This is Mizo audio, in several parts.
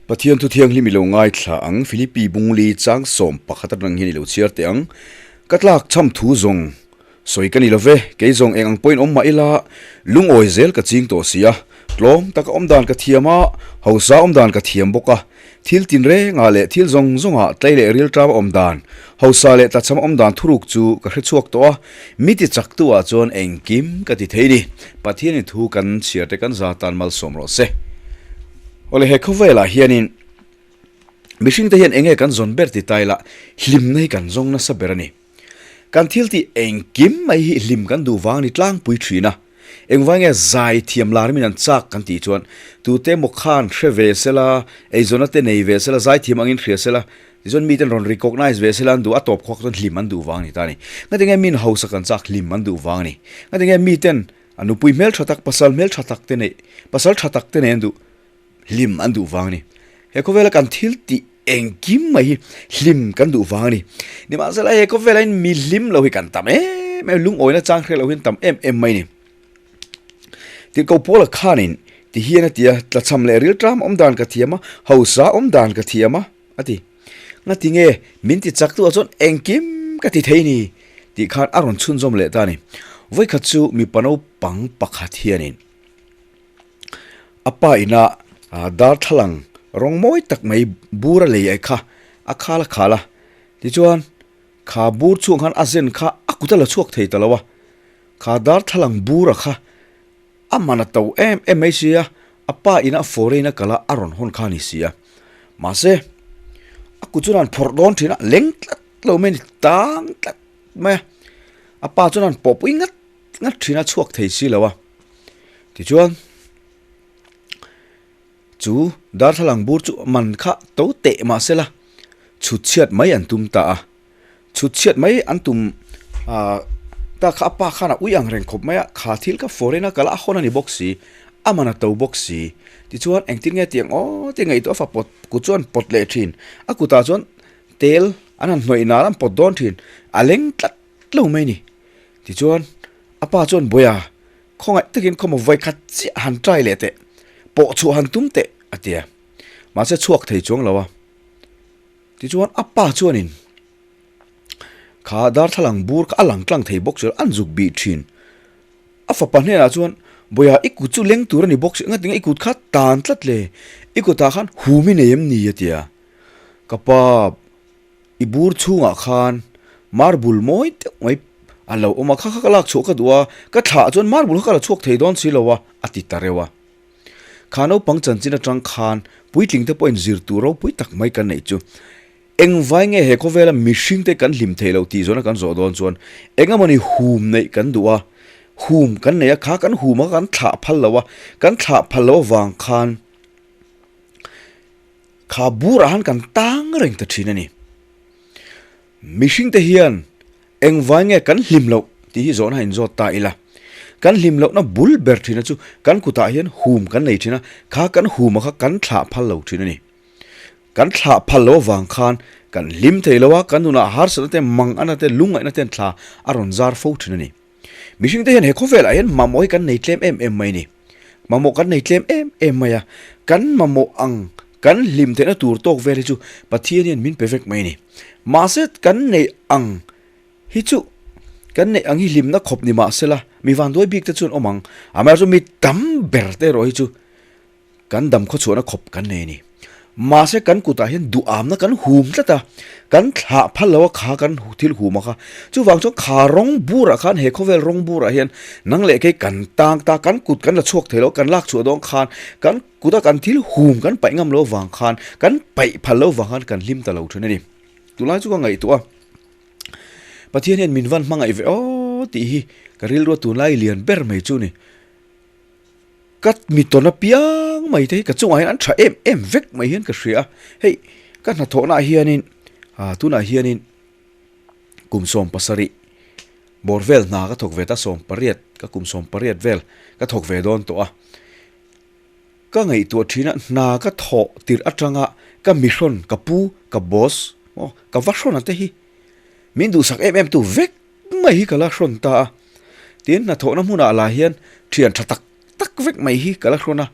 Pathian thu thianghlim i lo ngaithla ang, Philippi Bungli chang 11 atang hian i lo chhiar teh ang. Ka tlak cham thu zawng sawi ka ni lo ve, kei zawng eng ang pawhin awm mah ila, lungawi zel ka ching tawh si a, tlawm taka awm dan ka thiam a, hausa awm dan ka thiam bawk a, thil tinrengah leh thil zawng zawngah tlei leh rilṭam a awm dan, hausa leh tlachham awm dan thuruk chu ka hre chhuak tawh a, mi ti chaktu ah chuan engkim ka ti thei ni. Pathianin thu kan chhiar te kan za tan malsawm rawh se. Awle he khawvelah hianin mihringte hian enge kan zawn ber ti ta ila hlimna hi kan zawng nasa ber a ni. Kan thil tih engkim mai hi hlim kan duh vang a ni tlangpui thin a. Engvai nge zai thiam lar min an chak kan tih chuan tute emaw khan hre ve sela, eizawna te nei ve sela, zai thiam angin hria sela, tichuan miten rawn recognise ve sela an duh a tawp khawk chuan hlim an duh vang a ni ta a ni. Ngatinge min hausa kan chak hlim an duh vang a ni. Ngatinge miten A nupui hmel tha tak, pasal hmel tha tak te neih, pasal tha tak te nei an duh, hlim an duh vang a ni. He khawvela kan thil tih engkim mai hi hlim kan duh vang a ni. Nimahsela he khawvela in mi hlim lo hi kan tam em em, lungawina chang hre lo hi an tam em em mai a ni. Tirhkoh Paula khanin ti hian a ti a, Tlachham leh rilṭam awm dan ka thiam a, hausa awm dan ka thiam a, a ti. Ngati nge min ti chak tu ah chuan engkim ka ti thei ni tih khan a rawn chhunzawm leh ta a ni. Vawikhat chu mipa naupang pakhat hianin a pa ina darthlalang rawng mawi tak mai bur a lei ai kha a khal a khal a, tichuan kha bur chhung khan a zen kha a kut a la chhuak thei ta lo a, kha darthlalang bur a kha A man a to em em mai sia, a pa ina foreign a kal a, a rawn hawn kha a ni si a. Mahse, a kut chuan a han phawrh dawn thin a, leng tlat lo mai a ni, tang tlat mai a. A pa chuan a han pawhpui ngat ngat thin a, chhuak thei si lo a. Tichuan, chu darthlalang bur chu man kha to teh mahse la, chhut chhiat mai an tum ta a. Chhut chhiat mai an tum ah ta kha a pa khan a ui ang reng khawp mai a, kha thil kha foreign a kal a hawn a ni bawk si, a man a to bawk si. Tichuan engtin nge tiang aw ti ngaihtuah a fa pawt kut chuan pawt leh thin, a kutah chuan tel an han hnawih nal an pawt dawn thin, a leng tlat lo mai a ni. Tichuan a pa chuan Bawia khawngaih takin khawmaw vawikhat chiah han try leh teh, pawh chhuah han tum teh a ti a, mahse chhuak thei chuang lo a. Tichuan a pa chuanin kha darthlalang bur kha a lang tlang thei bawk chu an zuk bih thin. A fapa hnenah chuan Bawia i kut chu leng tur a ni bawk si engatinge i kut kha tan tlat le i kutah khan hum i nei em ni a ti a. Ka pa i bur chhungah khan marble mawi deuh mai a lo awm a kha kha ka lak chhuah ka duh a ka thlah chuan marble kha ka la chhuak thei dawn si lo a a ti ta reuh a. Kha naupang chanchin atang khan puitling te pawhin zir tur ropui tak mai kan neih chu. Engvai nge he khawvela mihring te kan hlim theih loh tih zawhna kan zawh dawn chuan engemawni hum neih kan duh a, hum kan nei a, kha kan hum a kan thlah phal lo a, kan thlah phal loh avang khan kha burah khan kan tang reng ta thin a ni. Mihring te hian Engvai nge kan hlim loh tih hi zawhna inzawt ta ila. Kan hlim lohna bul ber thina chu kan kutah hian hum kan nei thin a, kha kan huma kha kan thlah phal lo thin a ni. Kan thlah phal lo avang khan kan hlim thei lo a, kan nunah harsatna te, manganna te, lungngaihna ten thla a rawn zar fo thin a ni. Mihringte hian he khawvelah hian mamawh hi kan nei tlem em em mai a ni. Mamawh kan nei tlem em em mai a, kan mamawh ang kan hlim theihna tur tawk vel hi chu Pathian hian min pe vek mai a ni. Mahse kan neih ang hi chu kan neih ang hi hlimna khawp ni mahsela mi vanduai bik te chuan awm ang, amaherawhchu mi tam ber te erawh hi chu Kan dam khawchhuahna khawp kan nei a ni. Mahse kan kutah hian duhamna kan hum tlat a, kan thlah phal lo a kha kan thil hum a kha. Chuvang chuan kha rawng burah khan he khawvel rawng burah hian nang leh kei kan tang ta, kan kut kan la chhuak thei lo, kan lak chhuah dawn khan kan kuta kan thil hum kan paih ngam lo vang khan, kan paih phal lo vang khan kan hlim ta lo thin a ni. Tunlai chu ka ngaihtuah a, Pathian hian min van hmangaih ve aw tih hi ka rilrua tunlai lian ber mai chu a ni. Ka mi tawn apiang mai te hi ka chungah hian an tha em em vek mai hian ka hria a, hei ka hnathawhnaah hianin ah tunah hianin kum 17 bawr vel hna ka thawk ve ta 18 ka kum 18 vel ka thawk ve dawn tawh a, ka ngaihtuah thin a hna ka thawh tirh atanga ka mihrawn ka pu ka boss maw ka va hrawn ang te hi min duhsak em em tu vek. Mai hi ka la hrawn ta a, tin hnathawhna hmunah lah hian thian tha tak tak vek mai hi ka la hrawn a,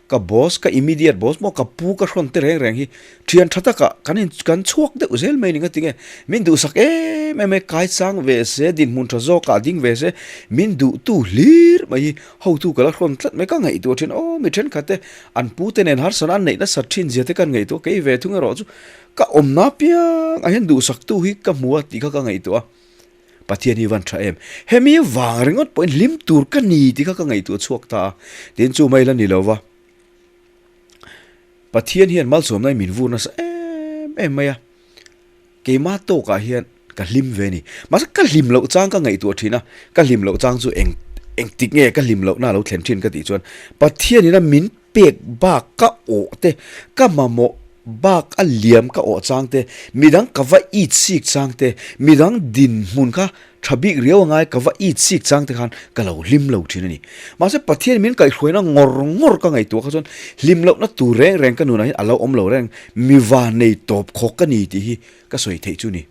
Ka boss, ka immediate boss maw ka pu ka hrawn te reng reng hi thian tha takah kan in kan chhuak deuh zel mai ni nga tinge min duhsak em em e kai chang ve se dinhmun tha zawkah ding ve se min duhtu hlir mai hi hotu ka la hrawn tlat mai ka ngaihtuah thin aw mi thenkhat te an pu te nen harsana an neih nasat thin zia te kan ngaihtuah kei ve thung erawh chu ka awmna piang ah hian duhsaktu hi ka hmu a tih kha ka ngaihtuah a. Pathian hi van tha em? Hemi vang ringawt pawhin hlim tur ka ni tih kha ka ngaihtuah chhuak ta a, tin chu mai la ni lo va. Pathian hian malsawmna hi min vur nasa em em mai a, keimah tawkah hian ka hlim ve a ni. Mahse ka hlim loh chang ka ngaihtuah thin a, ka hlim loh chang chu eng engtik nge ka hlim lohna a lo thlen thin ka tih chuan Pathianina min pek bak ka awh te, ka mamawh bak a liam ka awh chang te, midang ka va it sik chang te, midang dinhmun kha tha bik riau a ngai ka va it sik chang te khan ka lo hlim lo thin a ni. Mahse Pathian min kaihhruaina ngawr ngawr ka ngaihtuah kha chuan hlim lohna tur reng reng ka nunah hian a lo awm lo reng, mi va nei tawp khawk ka ni tih hi ka sawi theih chu ni.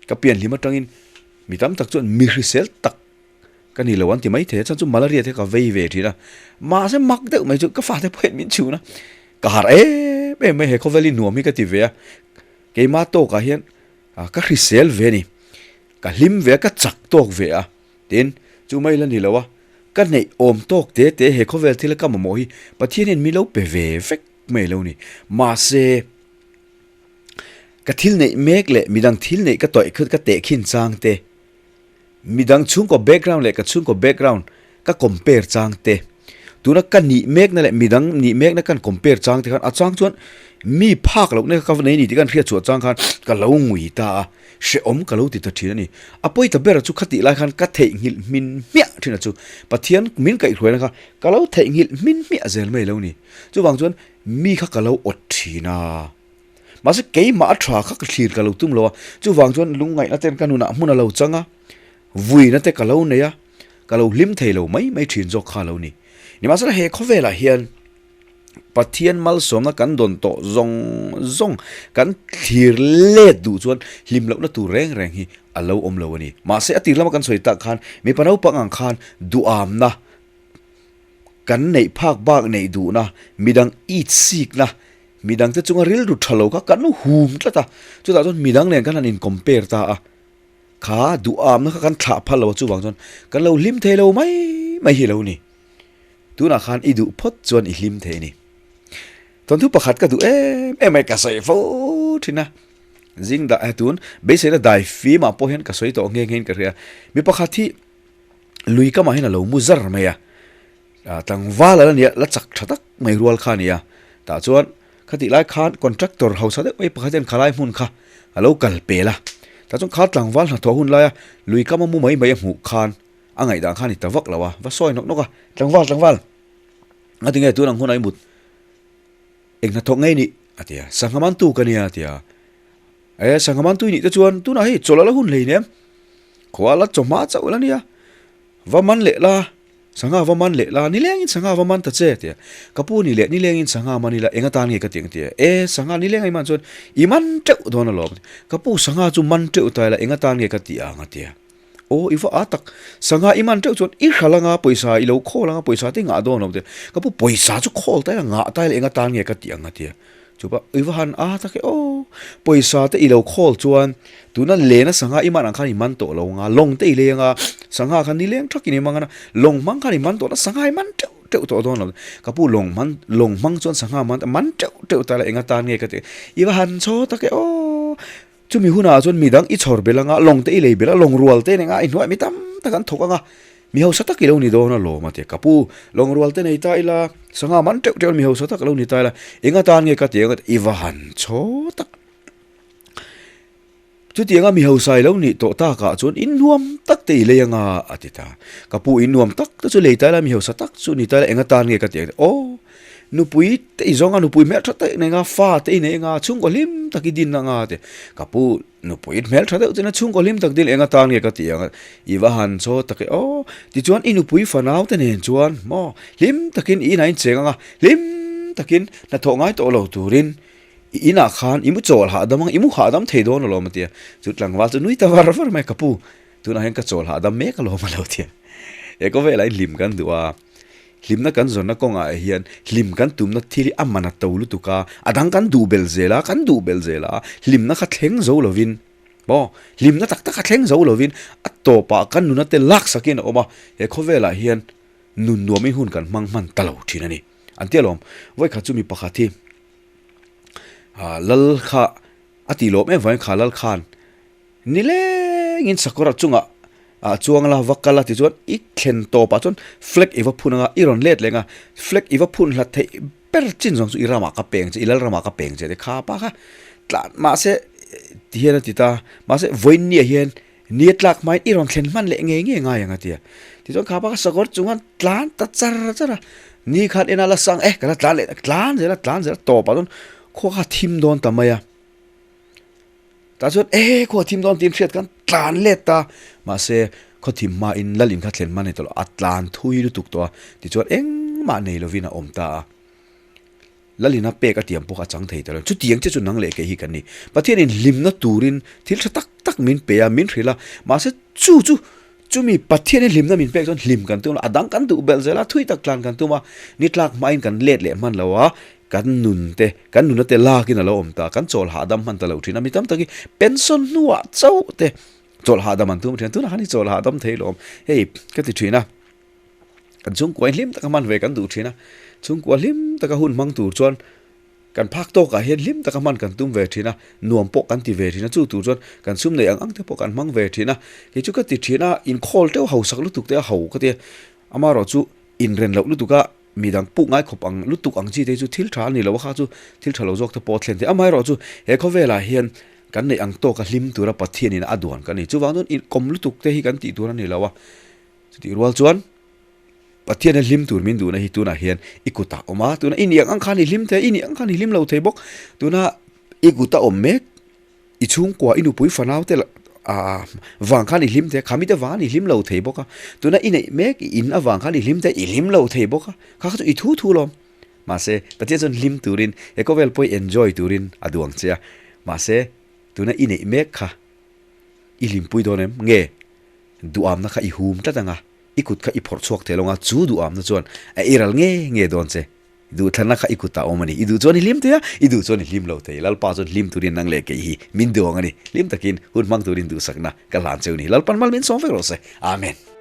Ka pian hlim atangin mi tam tak chuan mi hrisel tak Ka ni lo an ti mai thei a, chuan chu malaria te ka vei ve thin a, mahse mak deuh mai chu ka fate pawh hian min chhun a, ka harh em em mai he khawvel hi nuam hi ka ti ve a, keimah tawkah hian ka hrisel ve a ni, ka hlim ve a, ka chak tawk ve a, tin chu mai la ni lo a, ka neih awm tawk te te he khawvel thil ka mamawh hi Pathian hian min lo pe ve vek mai lo ni, mahse ka thil neih mek leh midang thil neih ka tawih ka tehkhin chang te. Midang chhungkaw background leh ka chhungkaw background ka compare chang te, tuna ka nih mekna leh midang nih mekna kan compare chang te khan a chang chuan mi phak lohna kha ka nei ni tih kan hriat chhuah chang khan ka lo ngui ta a, hrehawm ka lo ti ta thin a ni. A pawi ta ber chu khatih lai khan ka theihnghilh hmin hmiah thin a chu Pathian min kaihhruaina kha ka lo theihnghilh hmin hmiah zel mai lo ni. Chuvang chuan mi kha ka lo awt thin a. Mahse keimah a tha kha ka thlir ka lo tum lo a, chuvang chuan lungngaihna ten ka nunah hmun a lo chang a, vuina te ka lo nei a, ka lo hlim thei lo mai mai thin zawk kha a lo ni. Nimahsela he khawvelah hian Pathian malsawmna kan dawn tawh zawng zawng kan thlir let duh chuan hlim lohna tur reng reng hi a lo awm lo a ni. Mahse a tir lama kan sawi tak khan mipa naupang ang khan duhamna, kan neih phak bak neih duhna, midang itsikna, Midangte chunga rilru tha lo kha kan hum tlat a, chutah chuan midang nen khan han in compare ta a, kha duhamna kha kan thlah phal lo a, chuvang chuan kan lo hlim thei lo mai mai hi lo ni. Tunah khan i duh phawt chuan i hlim thei a ni. Thawnthu pakhat ka duh em em mai ka sawi fo thin a, zing dah tun beiseina dai fimah pawh hian ka sawi tawh nghe nghe in ka hria, mi pakhat hi lui kamah hian a lo mu zar mai a, Tlangval ala nia, la chak tha tak mai rual kha a ni a. Tah chuan khatih lai khan contractor hausa deuh mai pakhat hian khalai hmun kha a lo kal pel a. Tah chuan kha tlangval hnathawh hun laia lui kam a mu mai mai a hmuh khan a ngaihdan kha a ni ta vak lo a, va sawi nawk nawk a, Tlangval, tlangval, a ti nge tun ang hun a i mut eng hnathawk ngei nih? a ti a, Sangha mantu ka nia a ti a. E, sangha mantu i nih te chuan tunah hei chawlh a la hun hleinem, khua la chawhma chauh la nia. Va man leh la, sangha va man leh la, nilengin sangha va man ta che, tia. Ka pu ni leh nilengin sangha man ila, eng atan nge ka ti ang tia. E, sangha nileng a i man chuan i man teuh dawn alawm. Ka pu sangha chu man teuh ta ila, eng atan nge ka ti ang a tia. Aw, i va a tak, sangha i man teuh chuan i hral anga pawisa i lo khawl anga pawisa te i ngah dawn alawm tia. Ka pu pawisa chu khawl ta ila, ngah ta ila eng atan nge ka ti ang a tia. Chupa i va han a tak e aw, pawisa te i lo khawl chuan tuna lena sangha i man ang khan i man tawh lo anga, lawng te i lei anga, sangha khan nileng thakin i mang ana, lawng hmang khan i man tawh na sangha i man teuh teuh tawh dawn lo. Ka pu lawng hman lawng hmang chuan sangha man man teuh teuh ta la enga tan nge ka ti, i va han chhaw tak e aw. Chumi hunah chuan midang i chhawr belh anga, lawng te i lei belh a, lawng rual te nei anga i hnuai mi tam tak an thawk anga, mi hausa tak i lo ni dawn alawm a ti a. Ka pu, lawng rual te nei ta ila, sangha man teuh teuh mi hausa tak lo ni ta ila, eng atan nge ka ti ang a ti, i va han chhaw tak. Chutianga mi hausa i lo nih tawh takah chuan in nuam tak te i lei anga a ti ta. Ka pu, in nuam tak te chu lei ta ila, mi hausa tak chu ni ta ila, eng atan nge ka ti ang a ti, aw. Nupui te i zawng a, nupui hmeltha tak i nei anga, fa te i nei anga, chhungkaw hlim tak i din anga ti. Ka pu, nupui hmeltha deuh chuan chhungkaw hlim tak din eng atan nge ka ti ang a, i va han chaw tak e aw. Tichuan i nupui fanau te nen chuan maw hlim takin i inah in cheng anga, hlim takin hnathawh ngai tawh lo turin i inah khan i mu chawl hahdam ang, i mu hahdam thei dawn alawm a ti a. Chu tlangval chu nui ta var var mai, ka pu, tunah hian ka chawl hahdam mek alawm a lo ti a. He khawvelah hian hlim kan duh a. Hlimna kan zawnna kawngah hian hlim kan tumna thil hi a man a to lutuk a, a dang kan duh belh zel a, kan duh belh zel a, hlimna kha thleng zo lovin maw, hlimna tak tak kha thleng zo lovin a tawpah kan nuna te laksakin a awm a, he khawvelah hian nun nuamin hun kan hmang hman ta lo thin a ni. An ti alawm, vawikhat chu mi pakhat hi lal kha a tih lawm em vangin kha lal khan Nilengin sakawr a chungah ah chuang la va kal a tichuan i thlen tawpah chuan flag i va phun anga i rawn let leng a, flag i va phun hlat theih ber chin zawng chu i ramah ka peng che i lal ramah ka peng che ti kha pa kha tlan mahse ti hian a ti ta mahse vawiin ah hian ni a tlak hmain i rawn thlen hman leh ngei ngei ngai ang a ti a, tichuan kha pa kha sakawr chung khan tlan ta char char a, ni khan en a la sang e ka la tlan leh tlan zel a tlan zel a tawpah chuan khua kha a thim dawn ta mai a. Tah chuan e khaw thim dawn tiin hriat khan tlan let ta, mahse khaw thim hmain lal in kha thlen hman a ni tawh lo, a tlan thui lutuk tawh a, tichuan engmah nei lovin a awm ta a. Lal ina pek a tiam pawh kha a chang thei ta lo, chutiang che chu nang leh kei hi kan ni. Pathianin hlimna turin thil tha tak tak min pe a, min hrilh a, mahse chu chu chumi Pathianin hlimna min pek chuan hlim kan tum lo, a dang kan duh belh zel a, thui tak tlan kan tum a, ni tlak hmain kan let leh hman lo a, Kan nun te, kan nuna te lakin a lo awm ta, kan chawl hahdam hman ta lo thin a, mi tam tak hi pension hnuah chauh te chawlh hahdam an tum thin a, tunah khan i chawlh hahdam thei lo awm, hei ka ti thin a, kan chhungkua hlim taka hman ve kan duh thin a, chhungkua hlim taka hun hmang tur chuan kan phak tawkah hian hlim taka hman kan tum ve thin a, nuam pawh kan ti ve thin a, chu tur chuan kan sum neih ang ang te pawh kan hmang ve thin a, kei chu ka ti thin a, inkhawl teuh hausak lutuk te a ho ka ti a, amaherawhchu inren loh lutuk a. Mi dang puk ngai khawp ang lutuk ang chi te chu thil tha a ni lo a kha chu thil tha lo zawk te pawh a thlen thei. Amaherawh chu he khawvelah hian kan neih ang tawka hlim tura Pathianin a duan kan ni. Chuvang chuan inkawm lutuk te hi kan tih tur a ni lo a. Chutih rual chuan Pathiana hlim tur min duhna hi tunah hian i kutah a awm a. Tuna i nih ang ang khan i hlim thei a, i nih ang khan i hlim lo thei bawk. Tuna i kuta awm mek. I chhungkua, i nupui fanau te vang khan i hlim thei a, khami te vang i hlim lo thei bawk a, tuna i neih mek i in avang khan i hlim thei a, i hlim lo thei bawk a, kha kha chu i thu thu lawm. Mahse, Pathian chuan hlim turin, he khawvel pawh i enjoy turin a duang che a, mahse, tuna i neih mek kha i hlimpui dawn em? Nge, duhamna kha i hum tlat ang a, i kut kha i phawrh chhuak thei lo ang a, chu duhamna chuan a iral nge nge dawn che. Duhthlanna kha i kutah awm a ni. I duh chuan i hlim thei a, i duh chuan i hlim lo thei. Lalpa chuan hlim turin nang leh kei hi min duh ang a ni. Hlim takin hun hmang turin duhsakna ka hlan cheu ni. Lalpan mal min sawm vek rawh se. Amen.